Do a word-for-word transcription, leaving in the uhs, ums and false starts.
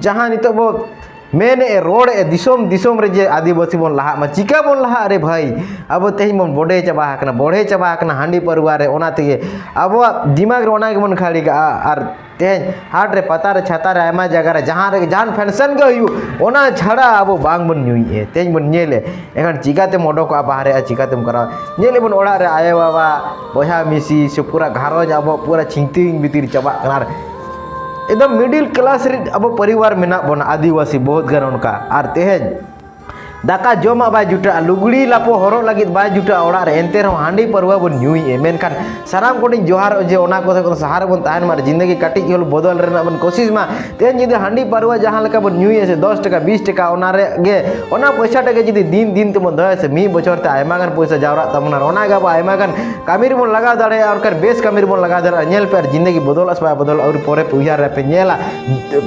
ᱡᱟᱦᱟᱸ ᱱᱤᱛᱚᱜ ᱵᱚ ᱢᱮᱱᱮᱫᱼᱟ, ᱨᱚᱲᱮᱫᱼᱟ, ᱫᱤᱥᱚᱢ ᱫᱤᱥᱚᱢ ᱨᱮ ᱡᱮ ᱟᱹᱫᱤᱵᱟᱹᱥᱤ ᱵᱚᱱ ᱞᱟᱦᱟᱜ ᱢᱟ, ᱪᱤᱠᱟ ᱵᱚᱱ ᱞᱟᱦᱟᱜ ᱨᱮ ᱵᱷᱟᱹᱭ? ᱟᱵᱚ ᱛᱮᱦᱮᱧ ᱵᱚᱱ ᱵᱚᱰᱮ ᱪᱟᱵᱟ ᱟᱠᱟᱱᱟ, ᱵᱚᱰᱮ ᱪᱟᱵᱟ ᱟᱠᱟᱱᱟ ᱦᱟᱺᱰᱤ ᱯᱟᱹᱨᱣᱟ ᱨᱮ᱾ ᱚᱱᱟ ᱛᱮᱜᱮ ᱟᱵᱚᱣᱟᱜ ᱫᱤᱢᱟᱜᱽ ᱨᱮ ᱚᱱᱟ ᱜᱮᱵᱚᱱ ᱠᱷᱟᱹᱲᱤ ᱠᱟᱜᱼᱟ᱾ ᱟᱨ ᱛᱮᱦᱮᱧ ᱦᱟᱴ ᱨᱮ, ᱯᱟᱛᱟ ᱨᱮ, ᱪᱷᱟᱛᱟ ᱨᱮ, ᱟᱭᱢᱟ ᱡᱟᱭᱜᱟ ᱨᱮ, ᱡᱟᱦᱟᱸ ᱨᱮᱜᱮ, ᱡᱟᱦᱟᱱ function ᱜᱮ ᱦᱩᱭᱩᱜ, ᱚᱱᱟ ᱪᱷᱟᱲᱟ ᱟᱵᱚ ᱵᱟᱝ ᱵᱚᱱ ᱧᱩᱭᱮᱫᱼᱟ᱾ ᱛᱮᱦᱮᱧ ᱵᱚᱱ ᱧᱮᱞᱮᱫ, ᱮᱱᱠᱷᱟᱱ ᱪᱤᱠᱟᱛᱮᱢ ᱚᱰᱚᱠᱚᱜᱼᱟ ᱵᱟᱦᱨᱮ ᱟᱨ ᱪᱤᱠᱟᱛᱮᱢ ᱠᱚᱨᱟᱣᱟ? ᱧᱮᱞᱮᱫ ᱵᱚᱱ ᱚᱲᱟᱜ ᱨᱮ ᱟᱭᱳ ᱵᱟᱵᱟ, ᱵᱚᱭᱦᱟ ᱢᱤᱥᱤ ᱥᱮ ᱯᱩᱨᱟᱹ ᱜᱷᱟᱨᱚᱸᱡᱽ ᱟᱵᱚ ᱯᱩᱨᱟᱹ ᱪᱷᱤᱝᱛᱤᱝ ᱵᱷᱤᱛᱤᱨ ᱪᱟᱵᱟᱜ ᱠᱟᱱᱟ᱾ ᱟᱨ ᱮᱠᱫᱚᱢ middle class ᱨᱮ ᱟᱵᱚ ᱯᱚᱨᱤᱵᱟᱨ ᱢᱮᱱᱟᱜ ᱵᱚᱱᱟ, ᱟᱹᱫᱤᱵᱟᱹᱥᱤ ᱵᱚᱦᱩᱛ ᱜᱟᱱ ᱚᱱᱠᱟ᱾ ᱟᱨ ᱛᱮᱦᱮᱧ ᱫᱟᱠᱟ ᱡᱚᱢᱟᱜ ᱵᱟᱭ ᱡᱩᱴᱟᱹᱜᱼᱟ, ᱞᱩᱜᱽᱲᱤ ᱞᱟᱯᱚ ᱦᱚᱨᱚᱜ ᱞᱟᱹᱜᱤᱫ ᱵᱟᱭ ᱡᱩᱴᱟᱹᱜᱼᱟ ᱚᱲᱟᱜ ᱨᱮ, ᱮᱱᱛᱮ ᱨᱮᱦᱚᱸ ᱦᱟᱺᱰᱤ ᱯᱟᱹᱨᱣᱟᱹ ᱵᱚᱱ ᱧᱩᱭᱮᱫᱼᱟ᱾ ᱢᱮᱱᱠᱷᱟᱱ ᱥᱟᱱᱟᱢ ᱠᱚᱴᱷᱮᱱ ᱡᱚᱦᱟᱨ ᱡᱮ ᱚᱱᱟ ᱠᱚ ᱠᱷᱚᱱ ᱥᱟᱦᱟ ᱨᱮᱵᱚᱱ ᱛᱟᱦᱮᱱ ᱢᱟ ᱟᱨ ᱡᱤᱱᱫᱮᱜᱤ ᱠᱟᱹᱴᱤᱡ ᱦᱚᱞ ᱵᱚᱫᱚᱞ ᱨᱮᱱᱟᱜ ᱵᱚᱱ ᱠᱳᱥᱤᱥ ᱢᱟ᱾ ᱛᱮᱦᱮᱧ ᱡᱩᱫᱤ ᱦᱟᱺᱰᱤ ᱯᱟᱹᱨᱣᱟᱹ ᱡᱟᱦᱟᱸ ᱞᱮᱠᱟ ᱵᱚᱱ ᱧᱩᱭᱮᱫᱼᱟ ᱥᱮ ᱫᱚᱥ ᱴᱟᱠᱟ, ᱵᱤᱥ ᱴᱟᱠᱟ, ᱚᱱᱟ ᱨᱮ ᱜᱮ, ᱚᱱᱟ ᱯᱚᱭᱥᱟ ᱴᱟᱜ ᱜᱮ ᱡᱩᱫᱤ ᱫᱤᱱ ᱫᱤᱱ ᱛᱮᱵᱚᱱ ᱫᱚᱦᱚᱭᱟ ᱥᱮ, ᱢᱤᱫ ᱵᱚᱪᱷᱚᱨ ᱛᱮ ᱟᱭᱢᱟ ᱜᱟᱱ ᱯᱚᱭᱥᱟ ᱡᱟᱣᱨᱟᱜ ᱛᱟᱵᱚᱱᱟ᱾ ᱟᱨ ᱚᱱᱟ ᱜᱮ ᱟᱵᱚ ᱟᱭᱢᱟ ᱜᱟᱱ ᱠᱟᱹᱢᱤ ᱨᱮᱵᱚᱱ ᱞᱟᱜᱟᱣ ᱫᱟᱲᱮᱭᱟᱜᱼᱟ᱾ ᱚᱱᱠᱟᱱ ᱵᱮᱥ ᱠᱟᱹᱢᱤ ᱨᱮᱵᱚᱱ ᱞᱟᱜᱟᱣ ᱫᱟᱲᱮᱭᱟᱜᱼᱟ᱾ ᱧᱮᱞ ᱯᱮ, ᱟᱨ ᱡᱤᱱᱫᱮᱜᱤ ᱵᱚᱫᱚᱞᱚᱜ ᱥᱮ ᱵᱟᱭ ᱵᱚᱫᱚᱞᱚᱜᱼᱟ, ᱟᱹᱣᱨᱤ ᱯᱚᱨᱮ ᱯᱮ ᱩᱭᱦᱟᱹᱨᱟ, ᱯᱮ ᱧᱮᱞᱟ᱾